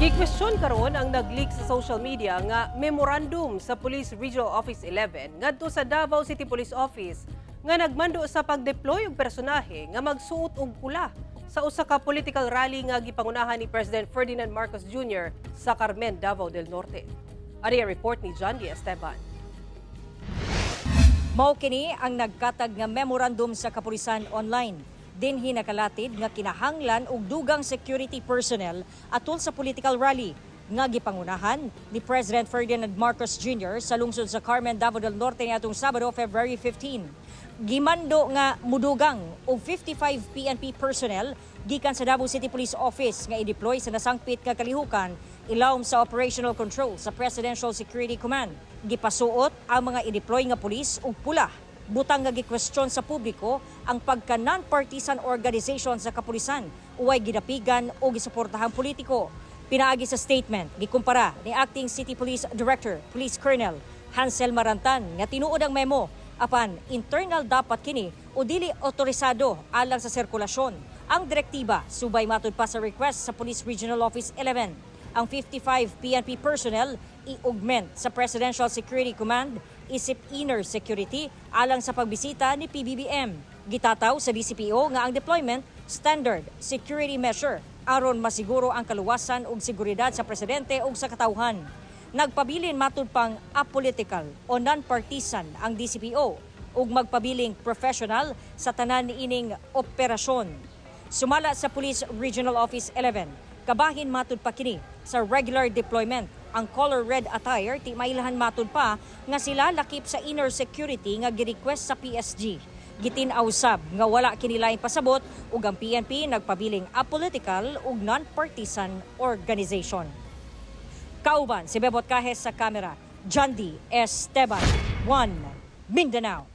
Gikwestiyon karon ang nag-leak sa social media nga memorandum sa Police Regional Office 11 ngadto sa Davao City Police Office nga nagmando sa pag-deploy og personahe nga magsuot og pula sa usa ka political rally nga gipangunahan ni President Ferdinand Marcos Jr. sa Carmen, Davao del Norte. Ari ang report ni John D. Esteban. Mao kini ang nagkatag nga memorandum sa kapulisan online. Dinhi nakalatid nga kinahanglan og dugang security personnel atol sa political rally nga gipangunahan ni President Ferdinand Marcos Jr. sa lungsod sa Carmen, Davao del Norte niadtong Sabado, February 15. Gimando nga mudugang og 55 PNP personnel gikan sa Davao City Police Office nga i-deploy sa nasangpit nga kalihukan ilawom sa operational control sa Presidential Security Command. Gipasuot ang mga i-deploy nga pulis og pula, butang nga gikwestiyon sa publiko ang pagka non-partisan organization sa kapulisan uway gidapigan o gisuportahang politiko. Pinaagi sa statement, gikumpara ni Acting City Police Director, Police Colonel Hansel Marantan, nga tinuod ang memo apan internal dapat kini o dili otorisado alang sa sirkulasyon. Ang direktiba subay matud pa sa request sa Police Regional Office 11. Ang 55 PNP personnel i-augment sa Presidential Security Command isip inner security alang sa pagbisita ni PBBM. Gitataw sa DCPO nga ang deployment standard security measure aron masiguro ang kaluwasan ug seguridad sa presidente ug sa katawhan. Nagpabilin matud pang apolitical o non-partisan ang DCPO ug magpabiling professional sa tanan niining operasyon. Sumala sa Police Regional Office 11, kabahin matud pa kini sa regular deployment. Ang color red attire ti mailahan matud pa nga sila lakip sa inner security nga gi-request sa PSG. Gitin-aw sab nga wala kini laing pasabot ug ang PNP nagpabiling apolitical ug non-partisan organization. Kauban si Bebot Cajes sa kamera, John D. Esteban, 1 Mindanao.